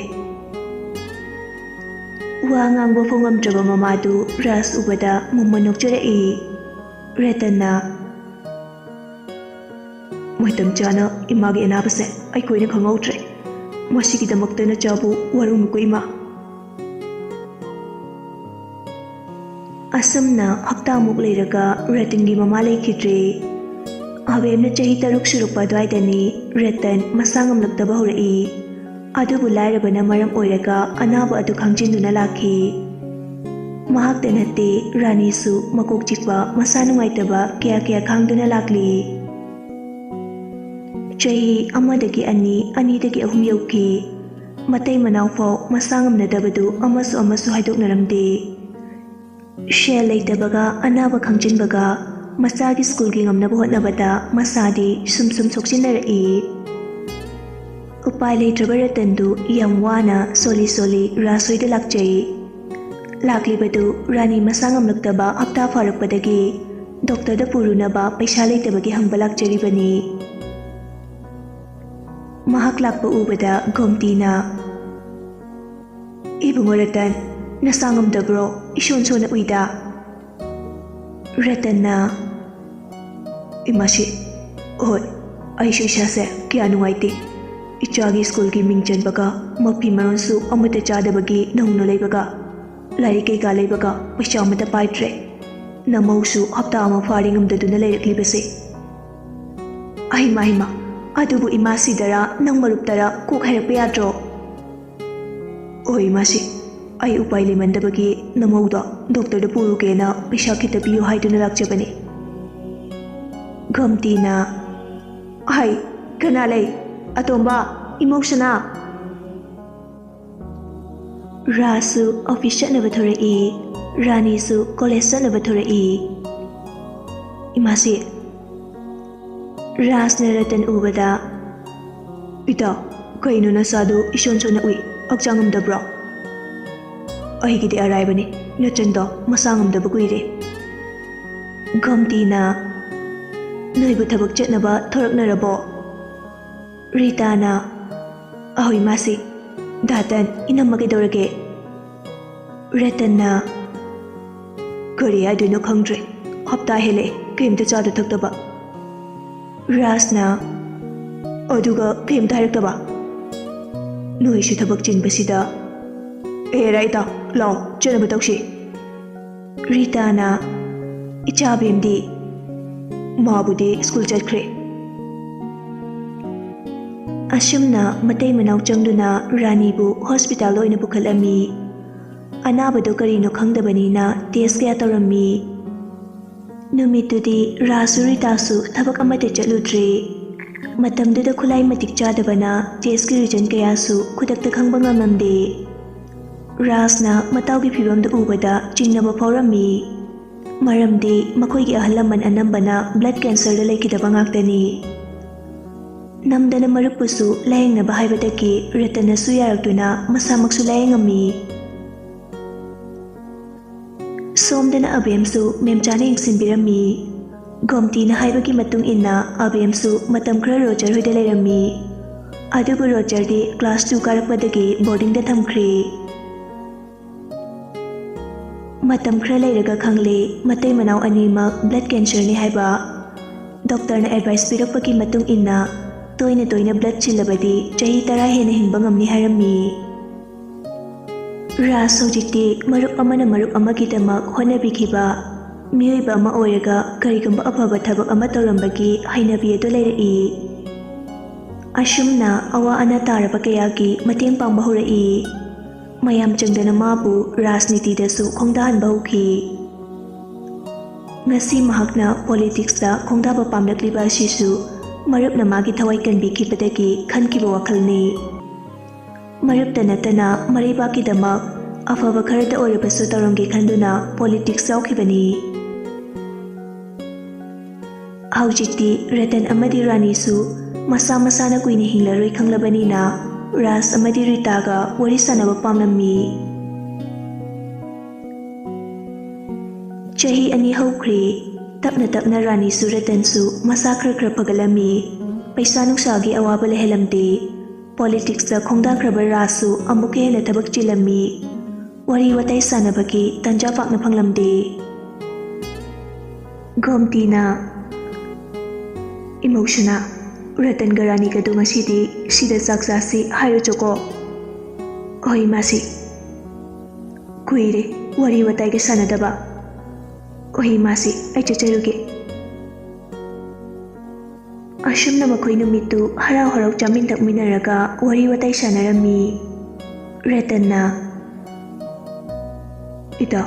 ꯋꯥ ꯉꯥꯡꯕ ꯐꯥꯎ ꯉꯝꯗ꯭ꯔꯕ ꯃꯃꯥꯗꯨ ꯔꯥꯖ ꯎꯕꯗ ꯃꯨꯝꯃ ꯅꯣꯛꯆꯔꯛꯏ꯫ ꯔꯇꯟꯅ, "ꯃꯇꯝ ꯆꯥꯅ ꯏꯃꯥꯒꯤ ꯑꯅꯥꯕꯁꯦ ꯑꯩꯈꯣꯏꯅ ꯈꯪꯍꯧꯗ꯭ꯔꯦ꯫ ꯃꯁꯤꯒꯤꯗꯃꯛꯇ ꯅꯆꯥꯕꯨ ꯋꯥꯔꯧꯅꯨꯀꯣ ꯏꯃꯥ꯫" ꯑꯁꯨꯝꯅ ꯍꯞꯇꯥꯃꯨꯛ ꯂꯩꯔꯒ ꯔꯇꯟꯒꯤ ꯃꯃꯥ ꯂꯩꯈꯤꯗ꯭ꯔꯦ꯫ ꯑꯕꯦꯝꯅ ꯆꯍꯤ ꯇꯔꯨꯛ ꯁꯨꯔꯛꯄ ꯑꯗꯨꯋꯥꯏꯗꯅꯤ ꯔꯇꯟ ꯃꯁꯥ ꯉꯝꯂꯛꯇꯕ ꯍꯧꯔꯛꯏ꯫ ꯑꯗꯨꯕꯨ ꯂꯥꯏꯔꯕꯅ ꯃꯔꯝ ꯑꯣꯏꯔꯒ ꯑꯅꯥꯕ ꯑꯗꯨ ꯈꯥꯡꯖꯤꯟꯗꯨꯅ ꯂꯥꯛꯈꯤ꯫ ꯃꯍꯥꯛꯇ ꯅꯠꯇꯦ, ꯔꯥꯅꯤꯁꯨ ꯃꯀꯣꯛ ꯆꯤꯛꯄ, ꯃꯁꯥ ꯅꯨꯡꯉꯥꯏꯇꯕ ꯀꯌꯥ ꯀꯌꯥ ꯈꯥꯡꯗꯨꯅ ꯂꯥꯛꯂꯤ꯫ ꯆꯍꯤ ꯑꯃꯗꯒꯤ ꯑꯅꯤ, ꯑꯅꯤꯗꯒꯤ ꯑꯍꯨꯝ ꯌꯧꯈꯤ꯫ ꯃꯇꯩ ꯃꯅꯥꯎ ꯐꯥꯎ ꯃꯁꯥ ꯉꯝꯅꯗꯕꯗꯨ ꯑꯃꯁꯨ ꯑꯃꯁꯨ ꯍꯥꯏꯗꯣꯛꯅꯔꯝꯗꯦ꯫ ꯁꯦꯜ ꯂꯩꯇꯕꯒ ꯑꯅꯥꯕ ꯈꯪꯖꯤꯟꯕꯒ ꯃꯆꯥꯒꯤ ꯁ꯭ꯀꯨꯜꯒꯤ ꯉꯝꯅꯕ ꯍꯣꯠꯅꯕꯗ ꯃꯁꯥꯗꯤ ꯁꯨꯝ ꯁꯨꯝ ꯁꯣꯛꯆꯤꯟꯅꯔꯛꯏ꯫ ꯎꯄꯥꯏ ꯂꯩꯇ꯭ꯔꯕ ꯔꯇꯟꯗꯨ ꯌꯥꯝ ꯋꯥꯅ ꯁꯣꯜꯂꯤ ꯁꯣꯜꯂꯤ ꯔꯥꯖ ꯍꯣꯏꯗ ꯂꯥꯛꯆꯩ꯫ ꯂꯥꯛꯂꯤꯕꯗꯨ ꯔꯥꯅꯤ ꯃꯁꯥ ꯉꯝꯂꯛꯇꯕ ꯍꯞꯇꯥ ꯐꯥꯔꯛꯄꯗꯒꯤ ꯗꯣꯛꯇꯔꯗ ꯄꯨꯔꯨꯅꯕ ꯄꯩꯁꯥ ꯂꯩꯇꯕꯒꯤ ꯍꯪꯕ ꯂꯥꯛꯆꯔꯤꯕꯅꯤ꯫ ꯃꯍꯥꯛ ꯂꯥꯛꯄ ꯎꯕꯗ ꯒꯣꯝꯇꯤꯅ, "ꯏꯕꯨꯡꯉꯣ ꯔꯇꯟ, ꯅꯁꯥ ꯉꯝꯗꯕ꯭ꯔꯣ? ꯏꯁꯣꯟ ꯁꯣꯟꯅ ꯎꯏꯗ꯫" ꯔꯇꯟꯅ, "ꯏꯃꯥꯁꯤ, ꯍꯣꯏ, ꯑꯩꯁꯨ ꯏꯁꯥꯁꯦ ꯀꯌꯥ ꯅꯨꯡꯉꯥꯏꯇꯦ꯫ ꯏꯆꯥꯒꯤ ꯁ꯭ꯀꯨꯜꯒꯤ ꯃꯤꯡ ꯆꯟꯕꯒ, ꯃꯐꯤ ꯃꯔꯣꯟꯁꯨ ꯑꯃꯠꯇ ꯆꯥꯗꯕꯒꯤ ꯅꯧꯅ ꯂꯩꯕꯒ, ꯂꯥꯏꯔꯤꯛ ꯀꯩꯀꯥ ꯂꯩꯕꯒ ꯄꯩꯁꯥ ꯑꯃꯠꯇ ꯄꯥꯏꯗ꯭ꯔꯦ꯫ ꯅꯃꯧꯁꯨ ꯍꯞꯇꯥ ꯑꯃ ꯐꯥꯔꯦ ꯉꯝꯗꯗꯨꯅ ꯂꯩꯔꯛꯂꯤꯕꯁꯦ꯫" "ꯑꯍꯩꯃ, ꯍꯩꯃ, ꯑꯗꯨꯕꯨ ꯏꯃꯥ ꯁꯤꯗꯔꯥ ꯅꯪ ꯃꯔꯨꯞꯇꯔꯥ ꯀꯣꯛ ꯍꯥꯏꯔꯛꯄ ꯌꯥꯗ꯭ꯔꯣ?" "ꯍꯣꯏ, ꯃꯥꯁꯤ, ꯑꯩ ꯎꯄꯥꯏ ꯂꯩꯃꯟꯗꯕꯒꯤ ꯅꯃꯧꯗꯣ ꯗꯣꯛꯇꯔꯗ ꯄꯨꯔꯨꯒꯦꯅ ꯄꯩꯁꯥ ꯈꯤꯇ ꯄꯤꯌꯨ ꯍꯥꯏꯗꯨꯅ ꯂꯥꯛꯆꯕꯅꯤ꯫" ꯒꯣꯝꯇꯤꯅ, "ꯍꯥꯏ, ꯀꯅꯥ ꯂꯩ? ꯑꯇꯣꯝꯕ, ꯏꯃꯧ ꯁꯅꯥ!" ꯔꯥꯖꯁꯨ ꯑꯣꯐꯤꯁ ꯆꯠꯅꯕ ꯊꯣꯔꯛꯏ, ꯔꯥꯅꯤꯁꯨ ꯀꯣꯂꯦꯖ ꯆꯠꯅꯕ ꯊꯣꯔꯛꯏ꯫ ꯏꯃꯥꯁꯤ, ꯔꯥꯖꯅ ꯔꯇꯟ ꯎꯕꯗ, "ꯏꯇꯥ, ꯀꯩꯅꯣ ꯅꯁꯥꯗꯨ ꯏꯁꯣꯟ ꯁꯣꯟꯅ ꯎꯏ? ꯍꯛꯆꯥꯡ ꯉꯝꯗꯕ꯭ꯔꯣ?" "ꯑꯩꯒꯤꯗꯤ ꯑꯔꯥꯏꯕꯅꯤ, ꯅꯆꯟꯗꯣ ꯃꯁꯥ ꯉꯝꯗꯕ ꯀꯨꯏꯔꯦ꯫" ꯒꯣꯝꯇꯤꯅ, "ꯅꯣꯏꯕꯨ ꯊꯕꯛ ꯆꯠꯅꯕ ꯊꯣꯔꯛꯅꯔꯕꯣ?" ꯔꯤꯇꯥꯅ, "ꯑꯍꯣꯏ, ꯃꯥꯁꯤ꯫ ꯗꯥꯇꯟ, ꯏꯅꯝꯃ ꯀꯩꯗꯧꯔꯒꯦ?" ꯔꯇꯟꯅ, "ꯀꯔꯤ ꯍꯥꯏꯗꯣꯏꯅꯣ ꯈꯪꯗ꯭ꯔꯦ꯫ ꯍꯞꯇꯥ ꯍꯦꯜꯂꯛꯑꯦ ꯀꯔꯤꯝꯇ ꯆꯥꯗ ꯊꯛꯇꯕ꯫" ꯔꯥꯖꯅ, "ꯑꯗꯨꯒ ꯀꯔꯤꯝꯇ ꯍꯥꯏꯔꯛꯇꯕ? ꯅꯣꯏꯁꯨ ꯊꯕꯛ ꯆꯤꯟꯕꯁꯤꯗ꯫ ꯑꯦ, ꯔꯥꯏꯇꯥ, ꯂꯥꯎ, ꯆꯠꯅꯕ ꯇꯧꯁꯤ꯫" ꯔꯤꯇꯥꯅ, "ꯏꯆꯥ ꯕꯦꯝꯗꯤ?" "ꯃꯥꯕꯨꯗꯤ ꯁ꯭ꯀꯨꯜ ꯆꯠꯈ꯭ꯔꯦ꯫" ꯑꯁꯨꯝꯅ ꯃꯇꯩ ꯃꯅꯥꯎ ꯆꯪꯗꯨꯅ ꯔꯥꯅꯤꯕꯨ ꯍꯣꯁꯄꯤꯇꯥꯜꯗ ꯑꯣꯏꯅ ꯄꯨꯈꯠꯂꯝꯃꯤ꯫ ꯑꯅꯥꯕꯗꯣ ꯀꯔꯤꯅꯣ ꯈꯪꯗꯕꯅꯤꯅ ꯇꯦꯁ ꯀꯌꯥ ꯇꯧꯔꯝꯃꯤ꯫ ꯅꯨꯃꯤꯠꯇꯨꯗꯤ ꯔꯥꯖꯁꯨ ꯔꯤꯇꯥꯁꯨ ꯊꯕꯛ ꯑꯃꯠꯇ ꯆꯠꯂꯨꯗ꯭ꯔꯦ꯫ ꯃꯇꯝꯗꯨꯗ ꯈꯨꯠꯂꯥꯏ ꯃꯇꯤꯛ ꯆꯥꯗꯕꯅ ꯇꯦꯁꯀꯤ ꯔꯤꯖꯟ ꯀꯌꯥꯁꯨ ꯈꯨꯗꯛꯇ ꯈꯪꯕ ꯉꯝꯂꯝꯗꯦ꯫ ꯔꯥꯖꯅ ꯃꯇꯥꯎꯒꯤ ꯐꯤꯕꯝꯗꯨ ꯎꯕꯗ ꯆꯤꯡꯅꯕ ꯐꯥꯎꯔꯝꯃꯤ꯫ ꯃꯔꯝꯗꯤ ꯃꯈꯣꯏꯒꯤ ꯑꯍꯜ ꯂꯃꯟ ꯑꯅꯝꯕꯅ ꯕ꯭ꯂꯗ ꯀꯦꯟꯁꯔꯗ ꯂꯩꯈꯤꯗꯕ ꯉꯥꯛꯇꯅꯤ꯫ ꯅꯝꯗꯅ ꯃꯔꯨꯞꯄꯨꯁꯨ ꯂꯥꯌꯦꯡꯅꯕ ꯍꯥꯏꯕꯗꯒꯤ ꯔꯇꯟꯅꯁꯨ ꯌꯥꯔꯛꯇꯨꯅ ꯃꯁꯥꯃꯛꯁꯨ ꯂꯥꯌꯦꯡꯉꯝꯃꯤ꯫ ꯁꯣꯝꯗꯅ ꯑꯕꯦꯝꯁꯨ ꯃꯦꯝꯆꯥꯅ ꯌꯦꯡꯁꯤꯟꯕꯤꯔꯝꯃꯤ꯫ ꯒꯣꯝꯇꯤꯅ ꯍꯥꯏꯕꯒꯤ ꯃꯇꯨꯡ ꯏꯟꯅ ꯑꯕꯦꯝꯁꯨ ꯃꯇꯝ ꯈꯔ ꯔꯣꯖꯔ ꯍꯣꯏꯗ ꯂꯩꯔꯝꯃꯤ꯫ ꯑꯗꯨꯕꯨ ꯔꯣꯖꯔꯗꯤ ꯀ꯭ꯂꯥꯁ ꯇꯨ ꯀꯥꯔꯛꯄꯗꯒꯤ ꯕꯣꯔꯗꯤꯡꯗ ꯊꯝꯈ꯭ꯔꯦ꯫ ꯃꯇꯝ ꯈꯔ ꯂꯩꯔꯒ ꯈꯪꯂꯦ, ꯃꯇꯩ ꯃꯅꯥꯎ ꯑꯅꯤꯃꯛ ꯕ꯭ꯂꯗ ꯀꯦꯟꯁꯔꯅꯤ ꯍꯥꯏꯕ꯫ ꯗꯣꯛꯇꯔꯅ ꯑꯦꯗꯚꯥꯏꯁ ꯄꯤꯔꯛꯄꯒꯤ ꯃꯇꯨꯡ ꯏꯟꯅ ꯇꯣꯏꯅ ꯇꯣꯏꯅ ꯕ꯭ꯂꯗ ꯁꯤꯜꯂꯕꯗꯤ ꯆꯍꯤ ꯇꯔꯥ ꯍꯦꯟꯅ ꯍꯤꯡꯕ ꯉꯝꯅꯤ ꯍꯥꯏꯔꯝꯃꯤ꯫ ꯔꯥꯖ ꯍꯧꯖꯤꯛꯇꯤ ꯃꯔꯨꯞ ꯑꯃꯅ ꯃꯔꯨꯞ ꯑꯃꯒꯤꯗꯃꯛ ꯍꯣꯠꯅꯕꯤꯈꯤꯕ ꯃꯤꯑꯣꯏꯕ ꯑꯃ ꯑꯣꯏꯔꯒ ꯀꯔꯤꯒꯨꯝꯕ ꯑꯐꯕ ꯊꯕꯛ ꯑꯃ ꯇꯧꯔꯝꯕꯒꯤ ꯍꯩꯅꯕꯤ ꯑꯗꯨ ꯂꯩꯔꯛꯏ꯫ ꯑꯁꯨꯝꯅ ꯑꯋꯥ ꯑꯅꯥ ꯇꯥꯔꯕ ꯀꯌꯥꯒꯤ ꯃꯇꯦꯡ ꯄꯥꯡꯕ ꯍꯧꯔꯛꯏ꯫ ꯃꯌꯥꯝ ꯆꯪꯗꯅ ꯃꯥꯕꯨ ꯔꯥꯖꯅꯤꯇꯤꯗꯁꯨ ꯈꯣꯡꯗꯥꯍꯟꯕ ꯍꯧꯈꯤ꯫ ꯉꯁꯤ ꯃꯍꯥꯛꯅ ꯄꯣꯂꯤꯇꯤꯛꯁꯇ ꯈꯣꯡꯗꯥꯕ ꯄꯥꯝꯂꯛꯂꯤꯕ ꯑꯁꯤꯁꯨ ꯃꯔꯨꯞꯅ ꯃꯥꯒꯤ ꯊꯋꯥꯏ ꯀꯟꯕꯤꯈꯤꯕꯗꯒꯤ ꯈꯟꯈꯤꯕ ꯋꯥꯈꯜꯅꯤ꯫ ꯃꯔꯨꯞꯇ ꯅꯠꯇꯅ ꯃꯔꯩꯕꯥꯛꯀꯤꯗꯃꯛ ꯑꯐꯕ ꯈꯔꯗ ꯑꯣꯏꯔꯕꯁꯨ ꯇꯧꯔꯝꯒꯦ ꯈꯟꯗꯨꯅ ꯄꯣꯂꯤꯇꯤꯛꯁ ꯌꯥꯎꯈꯤꯕꯅꯤ꯫ ꯍꯧꯖꯤꯛꯇꯤ ꯔꯇꯟ ꯑꯃꯗꯤ ꯔꯥꯅꯤꯁꯨ ꯃꯁꯥ ꯃꯁꯥꯅ ꯀꯨꯏꯅ ꯍꯤꯡꯂꯔꯣꯏ ꯈꯪꯂꯕꯅꯤꯅ ꯔꯥꯖ ꯑꯃꯗꯤ ꯔꯤꯇꯥꯒ ꯋꯥꯔꯤ ꯁꯥꯟꯅꯕ ꯄꯥꯝꯂꯝꯃꯤ꯫ ꯆꯍꯤ ꯑꯅꯤ ꯍꯧꯈ꯭ꯔꯦ꯫ ꯇꯞꯅ ꯇꯞꯅ ꯔꯥꯅꯤꯁꯨ ꯔꯇꯟꯁꯨ ꯃꯁꯥ ꯈꯔ ꯈꯔ ꯐꯒꯠꯂꯝꯃꯤ꯫ ꯄꯩꯁꯥ ꯅꯨꯡꯁꯥꯒꯤ ꯑꯋꯥꯕ ꯂꯩꯍꯜꯂꯝꯗꯦ꯫ ꯄꯣꯂꯤꯇꯤꯛꯁꯇ ꯈꯣꯡꯗꯥꯈ꯭ꯔꯕ ꯔꯥꯖꯁꯨ ꯑꯃꯨꯛꯀ ꯍꯦꯟꯅ ꯊꯕꯛ ꯆꯤꯜꯂꯝꯃꯤ꯫ ꯋꯥꯔꯤ ꯋꯥꯇꯥꯏ ꯁꯥꯟꯅꯕꯒꯤ ꯇꯥꯟꯖꯥ ꯄꯥꯛꯅ ꯐꯪꯂꯝꯗꯦ꯫ ꯒꯣꯝꯇꯤꯅ, "ꯏꯃꯧꯁꯅꯥ, ꯔꯇꯟꯒ ꯔꯥꯅꯤꯒꯗꯨ ꯉꯁꯤꯗꯤ ꯁꯤꯗ ꯆꯥꯛ ꯆꯥꯁꯤ ꯍꯥꯏꯔꯨꯆꯣꯀꯣ꯫" "ꯍꯣꯏ ꯃꯥꯁꯤ꯫ ꯀꯨꯏꯔꯦ ꯋꯥꯔꯤ ꯋꯥꯇꯥꯏꯒ ꯁꯥꯟꯅꯗꯕ꯫ ꯍꯣꯏ ꯃꯥꯁꯤ, ꯑꯩ ꯆꯠꯆꯔꯨꯒꯦ꯫" ꯑꯁꯨꯝꯅ ꯃꯈꯣꯏ ꯅꯨꯃꯤꯠꯇꯨ ꯍꯔꯥꯎ ꯍꯔꯥꯎ ꯆꯥꯃꯤꯟ ꯊꯛꯃꯤꯟꯅꯔꯒ ꯋꯥꯔꯤ ꯋꯥꯇꯥꯏ ꯁꯥꯟꯅꯔꯝꯃꯤ꯫ ꯔꯇꯟꯅ, "ꯏꯇꯥ,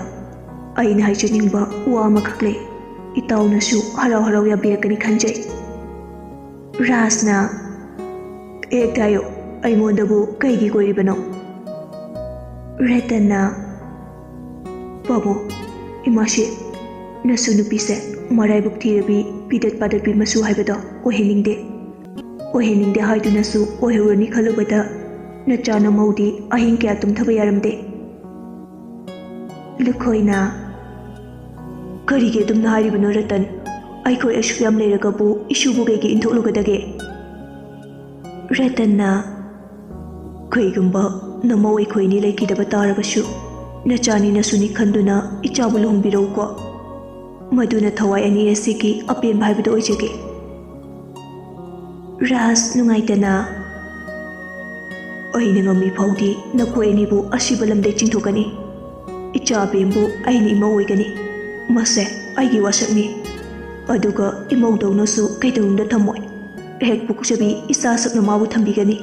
ꯑꯩꯅ ꯍꯥꯏꯖꯅꯤꯡꯕ ꯋꯥ ꯑꯃꯈꯛ ꯂꯩ꯫ ꯏꯇꯥꯎꯅꯁꯨ ꯍꯔꯥꯎ ꯍꯔꯥꯎ ꯌꯥꯕꯤꯔꯛꯀꯅꯤ ꯈꯟꯖꯩ꯫" ꯔꯥꯖꯅ, "ꯍꯦꯛꯇ ꯍꯥꯏꯌꯨ, ꯑꯩꯉꯣꯟꯗꯕꯨ ꯀꯩꯒꯤ ꯀꯣꯏꯔꯤꯕꯅꯣ?" ꯔꯇꯟꯅ, "ꯄꯥꯕꯨꯡ, ꯏꯃꯥꯁꯤ, ꯅꯁꯨ ꯅꯨꯄꯤꯁꯦ ꯃꯔꯥꯏꯕꯛ ꯊꯤꯔꯕꯤ, ꯄꯤꯗꯠ ꯄꯥꯗꯠꯄꯤ ꯃꯁꯨ ꯍꯥꯏꯕꯗꯣ ꯑꯣꯏꯍꯟꯅꯤꯡꯗꯦ꯫ ꯑꯣꯏꯍꯟꯅꯤꯡꯗꯦ ꯍꯥꯏꯗꯨꯅꯁꯨ ꯑꯣꯏꯍꯧꯔꯅꯤ ꯈꯜꯂꯨꯕꯗ ꯅꯆꯥ ꯅꯃꯧꯗꯤ ꯑꯍꯤꯡ ꯀꯌꯥ ꯇꯨꯝꯊꯕ ꯌꯥꯔꯝꯗꯦ꯫" ꯂꯨꯈꯣꯏꯅ, "ꯀꯔꯤꯒꯤ ꯑꯗꯨꯝꯅ ꯍꯥꯏꯔꯤꯕꯅꯣ ꯔꯇꯟ? ꯑꯩꯈꯣꯏ ꯑꯁꯨꯛ ꯌꯥꯝ ꯂꯩꯔꯒꯕꯨ ꯏꯁꯨꯕꯨ ꯀꯩꯒꯤ ꯏꯟꯊꯣꯛꯂꯨꯒꯗꯒꯦ?" ꯔꯇꯟꯅ, "ꯀꯩꯒꯨꯝꯕ ꯅꯃꯧ ꯑꯩꯈꯣꯏꯅꯤ ꯂꯩꯈꯤꯗꯕ ꯇꯥꯔꯕꯁꯨ, ꯅꯆꯥꯅꯤ ꯅꯁꯨꯅꯤ ꯈꯟꯗꯨꯅ ꯏꯆꯥꯕꯨ ꯂꯨꯍꯣꯡꯕꯤꯔꯧꯀꯣ꯫ ꯃꯗꯨꯅ ꯊꯋꯥꯏ ꯑꯅꯤ ꯑꯁꯤꯒꯤ ꯑꯄꯦꯟꯕ ꯍꯥꯏꯕꯗꯨ ꯑꯣꯏꯖꯒꯦ꯫" ꯔꯥꯖ ꯅꯨꯡꯉꯥꯏꯇꯅ, "ꯑꯩꯅ ꯉꯝꯃꯤ ꯐꯥꯎꯗꯤ ꯅꯈꯣꯏ ꯑꯅꯤꯕꯨ ꯑꯁꯤꯕ ꯂꯝꯗꯩ ꯆꯤꯡꯊꯣꯛꯀꯅꯤ꯫ ꯏꯆꯥ ꯑꯕꯦꯝꯕꯨ ꯑꯩꯅ ꯏꯃꯧ ꯑꯣꯏꯒꯅꯤ꯫ ꯃꯁꯦ ꯑꯩꯒꯤ ꯋꯥꯁꯛꯅꯤ꯫ ꯑꯗꯨꯒ ꯏꯃꯧꯗꯧꯅꯁꯨ ꯀꯩꯗꯧꯅꯨꯡꯗ ꯊꯝꯃꯣꯏ꯫ ꯍꯦꯛ ꯄꯣꯛꯆꯕꯤ ꯏꯆꯥ ꯁꯛꯅ ꯃꯥꯕꯨ ꯊꯝꯕꯤꯒꯅꯤ꯫"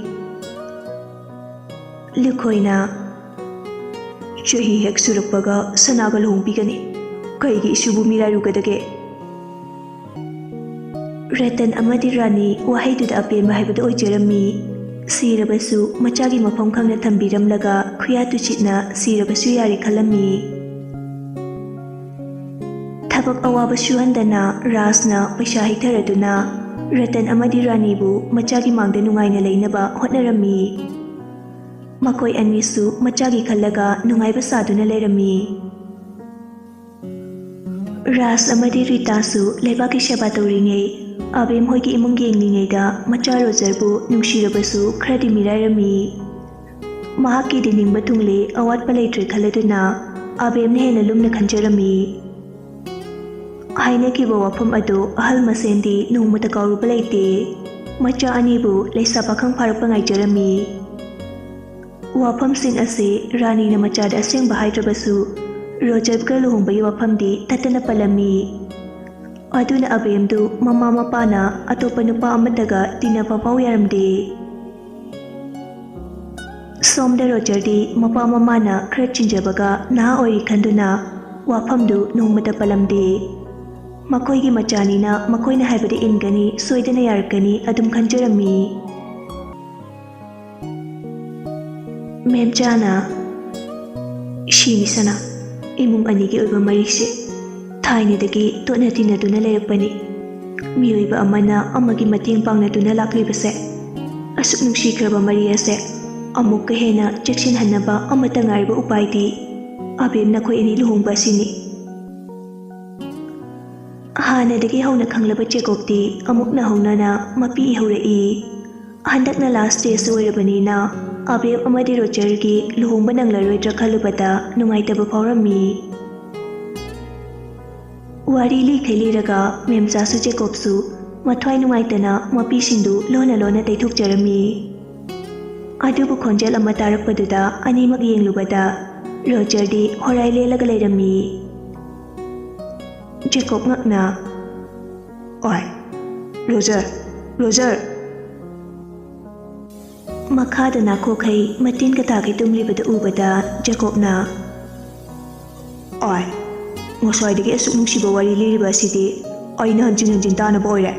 ꯂꯨꯈꯣꯏꯅ, ꯆꯍꯤ ꯍꯦꯛ ꯁꯨꯔꯛꯄꯒ ꯁꯅꯥꯒ ꯂꯨꯍꯣꯡꯕꯤꯒꯅꯤ꯫ ꯀꯩꯒꯤ ꯏꯁꯨꯕꯨ ꯃꯤꯔꯥꯏꯔꯨꯒꯗꯒꯦ? ꯔꯇꯟ ꯑꯃꯗꯤ ꯔꯥꯅꯤ ꯋꯥꯍꯩꯗꯨꯗ ꯑꯄꯦꯟꯕ ꯍꯥꯏꯕꯗꯨ ꯑꯣꯏꯖꯔꯝꯃꯤ꯫ ꯁꯤꯔꯕꯁꯨ ꯃꯆꯥꯒꯤ ꯃꯐꯝ ꯈꯪꯅ ꯊꯝꯕꯤꯔꯝꯂꯒ ꯈꯨꯌꯥ ꯇꯨꯆꯤꯠꯅ ꯁꯤꯔꯕꯁꯨ ꯌꯥꯔꯦ ꯈꯜꯂꯝꯃꯤ꯫ ꯊꯕꯛ ꯑꯋꯥꯕ ꯁꯨꯍꯟꯗꯅ ꯔꯥꯖꯅ ꯄꯩꯁꯥ ꯍꯩꯊꯔꯗꯨꯅ ꯔꯇꯟ ꯑꯃꯗꯤ ꯔꯥꯅꯤꯕꯨ ꯃꯆꯥꯒꯤ ꯃꯥꯡꯗ ꯅꯨꯡꯉꯥꯏꯅ ꯂꯩꯅꯕ ꯍꯣꯠꯅꯔꯝꯃꯤ꯫ ꯃꯈꯣꯏ ꯑꯅꯤꯁꯨ ꯃꯆꯥꯒꯤ ꯈꯜꯂꯒ ꯅꯨꯡꯉꯥꯏꯕ ꯁꯥꯗꯨꯅ ꯂꯩꯔꯝꯃꯤ꯫ ꯔꯥꯖ ꯑꯃꯗꯤ ꯔꯤꯇꯥꯁꯨ ꯂꯩꯕꯥꯛꯀꯤ ꯁꯦꯕꯥ ꯇꯧꯔꯤꯉꯩ, ꯑꯕꯦꯝ ꯍꯣꯏꯒꯤ ꯏꯃꯨꯡ ꯌꯦꯡꯂꯤꯉꯩꯗ ꯃꯆꯥ ꯔꯣꯖꯔꯕꯨ ꯅꯨꯡꯁꯤꯔꯕꯁꯨ ꯈꯔꯗꯤ ꯃꯤꯔꯥꯏꯔꯝꯃꯤ꯫ ꯃꯍꯥꯛꯀꯤꯗꯤ ꯅꯤꯡꯕ ꯊꯨꯡꯂꯦ, ꯑꯋꯥꯠꯄ ꯂꯩꯇ꯭ꯔꯦ ꯈꯜꯂꯗꯨꯅ ꯑꯕꯦꯝꯅ ꯍꯦꯟꯅ ꯂꯨꯝꯅ ꯈꯟꯖꯔꯝꯃꯤ꯫ ꯍꯥꯏꯅꯈꯤꯕ ꯋꯥꯐꯝ ꯑꯗꯨ ꯑꯍꯜ ꯃꯁꯦꯟꯗꯤ ꯅꯣꯡꯃꯇ ꯀꯥꯎꯔꯨꯕ ꯂꯩꯇꯦ꯫ ꯃꯆꯥ ꯑꯅꯤꯕꯨ ꯂꯩꯁꯥ ꯄꯥꯈꯪ ꯐꯥꯔꯛꯄ ꯉꯥꯏꯖꯔꯝꯃꯤ꯫ ꯋꯥꯐꯝꯁꯤꯡ ꯑꯁꯤ ꯔꯥꯅꯤꯅ ꯃꯆꯥꯗ ꯑꯁꯦꯡꯕ ꯍꯥꯏꯗ꯭ꯔꯕꯁꯨ, ꯔꯣꯖꯔꯒ ꯂꯨꯍꯣꯡꯕꯒꯤ ꯋꯥꯐꯝꯗꯤ ꯇꯠꯇꯅ ꯄꯜꯂꯝꯃꯤ꯫ ꯑꯗꯨꯅ ꯑꯕꯦꯝꯗꯨ ꯃꯃꯥ ꯃꯄꯥꯅ ꯑꯇꯣꯞꯄ ꯅꯨꯄꯥ ꯑꯃꯠꯇꯒ ꯇꯤꯟꯅꯕ ꯐꯥꯎ ꯌꯥꯔꯝꯗꯦ꯫ ꯁꯣꯝꯗ ꯔꯣꯖꯔꯗꯤ ꯃꯄꯥ ꯃꯃꯥꯅ ꯈꯔ ꯆꯤꯟꯖꯕꯒ ꯅꯍꯥ ꯑꯣꯏꯔꯤ ꯈꯟꯗꯨꯅ ꯋꯥꯐꯝꯗꯨ ꯅꯣꯡꯃꯇ ꯄꯜꯂꯝꯗꯦ꯫ ꯃꯈꯣꯏꯒꯤ ꯃꯆꯥꯅꯤꯅ ꯃꯈꯣꯏꯅ ꯍꯥꯏꯕꯗ ꯏꯟꯒꯅꯤ, ꯁꯣꯏꯗꯅ ꯌꯥꯔꯛꯀꯅꯤ ꯑꯗꯨꯝ ꯈꯟꯖꯔꯝꯃꯤ꯫ ꯃꯦꯝꯆꯥꯅ, ꯁꯤꯅꯤ ꯁꯅꯥ, ꯏꯃꯨꯡ ꯑꯅꯤꯒꯤ ꯑꯣꯏꯕ ꯃꯔꯤꯁꯦ ꯊꯥꯏꯅꯗꯒꯤ ꯇꯣꯠꯅ ꯇꯤꯟꯅꯗꯨꯅ ꯂꯩꯔꯛꯄꯅꯤ꯫ ꯃꯤꯑꯣꯏꯕ ꯑꯃꯅ ꯑꯃꯒꯤ ꯃꯇꯦꯡ ꯄꯥꯡꯅꯗꯨꯅ ꯂꯥꯛꯂꯤꯕꯁꯦ ꯑꯁꯨꯛ ꯅꯨꯡꯁꯤꯈ꯭ꯔꯕ ꯃꯔꯤ ꯑꯁꯦ ꯑꯃꯨꯛꯀ ꯍꯦꯟꯅ ꯆꯦꯛꯁꯤꯟꯍꯟꯅꯕ ꯑꯃꯠꯇ ꯉꯥꯏꯔꯕ ꯎꯄꯥꯏꯗꯤ ꯑꯕꯦꯝ ꯅꯈꯣꯏ ꯑꯅꯤ ꯂꯨꯍꯣꯡꯕ ꯑꯁꯤꯅꯤ꯫ ꯍꯥꯟꯅꯗꯒꯤ ꯍꯧꯅ ꯈꯪꯂꯕ ꯖꯦꯀꯣꯕꯇꯤ ꯑꯃꯨꯛꯅ ꯍꯧꯅꯅ ꯃꯄꯤ ꯏꯍꯧꯔꯛꯏ꯫ ꯍꯟꯗꯛꯅ ꯂꯥꯁ ꯗꯦꯁꯨ ꯑꯣꯏꯔꯕꯅꯤꯅ ꯑꯕꯦꯝ ꯑꯃꯗꯤ ꯔꯣꯖꯔꯒꯤ ꯂꯨꯍꯣꯡꯕ ꯅꯪꯂꯔꯣꯏꯗ꯭ꯔꯥ ꯈꯜꯂꯨꯕꯗ ꯅꯨꯡꯉꯥꯏꯇꯕ ꯐꯥꯎꯔꯝꯃꯤ꯫ ꯋꯥꯔꯤ ꯂꯤꯈꯩ ꯂꯤꯔꯒ ꯃꯦꯝꯆꯥꯁꯨ ꯖꯦꯀꯣꯕꯁꯨ ꯃꯊ꯭ꯋꯥꯏ ꯅꯨꯡꯉꯥꯏꯇꯅ ꯃꯄꯤꯁꯤꯡꯗꯨ ꯂꯣꯟꯅ ꯂꯣꯟꯅ ꯇꯩꯊꯣꯛꯆꯔꯝꯃꯤ꯫ ꯑꯗꯨꯕꯨ ꯈꯣꯟꯖꯦꯜ ꯑꯃ ꯇꯥꯔꯛꯄꯗꯨꯗ ꯑꯅꯤꯃꯛ ꯌꯦꯡꯂꯨꯕꯗ ꯔꯣꯖꯔꯗꯤ ꯍꯣꯔꯥꯏ ꯂꯦꯜꯂꯒ ꯂꯩꯔꯝꯃꯤ꯫ ꯖꯦꯀꯣꯕ ꯉꯛꯅ, "ꯑꯣꯏ, ꯔꯣꯖꯔ, ꯔꯣꯖꯔ!" ꯃꯈꯥꯗ ꯅꯥꯈꯣꯛꯈꯩ ꯃꯇꯤꯟ ꯀꯇꯥꯈꯩ ꯇꯨꯝꯂꯤꯕꯗꯨ ꯎꯕꯗ ꯖꯦꯀꯣꯕꯅ, "ꯑꯣꯏ, ꯉꯁꯥꯏꯗꯒꯤ ꯑꯁꯨꯛ ꯅꯨꯡꯁꯤꯕ ꯋꯥꯔꯤ ꯂꯤꯔꯤꯕ ꯑꯁꯤꯗꯤ ꯑꯩꯅ ꯍꯟꯖꯤꯟ ꯍꯟꯖꯤꯟ ꯇꯥꯅꯕ ꯑꯣꯏꯔꯦ꯫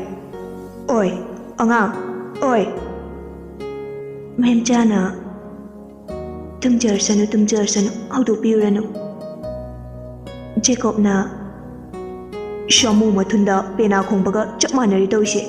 ꯑꯣꯏ, ꯑꯉꯥꯡ, ꯑꯣꯏ!" ꯃꯦꯝꯆꯥꯅ, "ꯇꯨꯝꯖꯔꯁꯅꯨ, ꯇꯨꯝꯖꯔꯁꯅꯨ, ꯍꯧꯗꯣꯛꯄꯤꯔꯨꯔꯅꯨ꯫" ꯖꯦꯀꯣꯕꯅ, "ꯁꯥꯃꯨ ꯃꯊꯨꯟꯗ ꯄꯦꯅꯥ ꯈꯣꯡꯕꯒ ꯆꯞ ꯃꯥꯟꯅꯔꯦ ꯇꯧꯔꯤꯁꯦ꯫